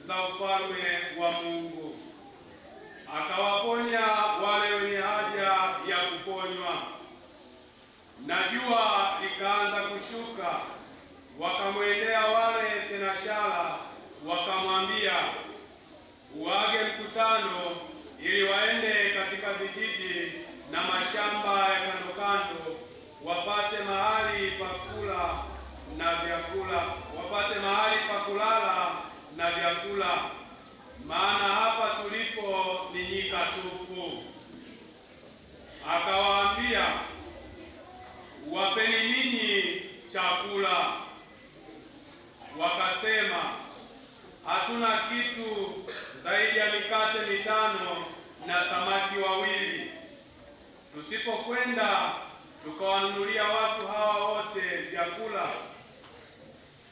za ufalme wa Mungu. Akawaponya wale wenye haja ya kuponywa. Na jua likaanza kushuka, wakamwendea wale thenashara, wakamwambia, uage mkutano ili waende katika vijiji na mashamba ya kando kando, wapate mahali pa kula na vyakula, wapate mahali pa kulala na vyakula, maana hapa tulipo ni nyika tupu. Akawaambia, wapeni ninyi chakula. Wakasema, hatuna kitu zaidi ya mikate 5 na samaki 2. Tusipokwenda tukawanunulia watu hawa wote vyakula.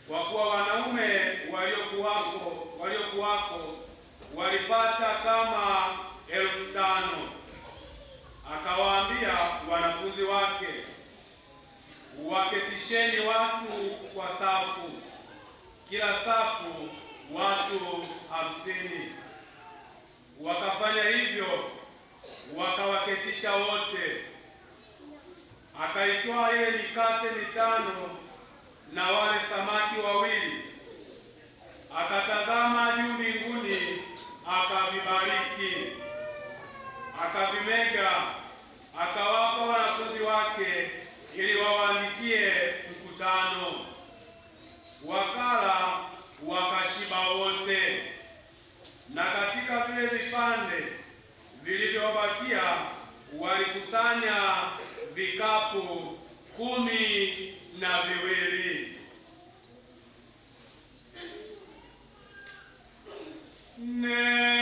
Kwa kuwa wanaume waliokuwako walipata kama 5,000. Akawaambia wanafunzi wake, waketisheni watu kwa safu, kila safu watu 50. Wakafanya hivyo, wakawaketisha wote. Akaitoa ile mikate 5 na wale samaki 2, akatazama juu mbinguni, akavibariki, akavimega, akawapa wanafunzi wake ili wawaandikie mkutano. Wakala wakashiba wote, na katika vile vipande vilivyobakia walikusanya vikapu 12. Neno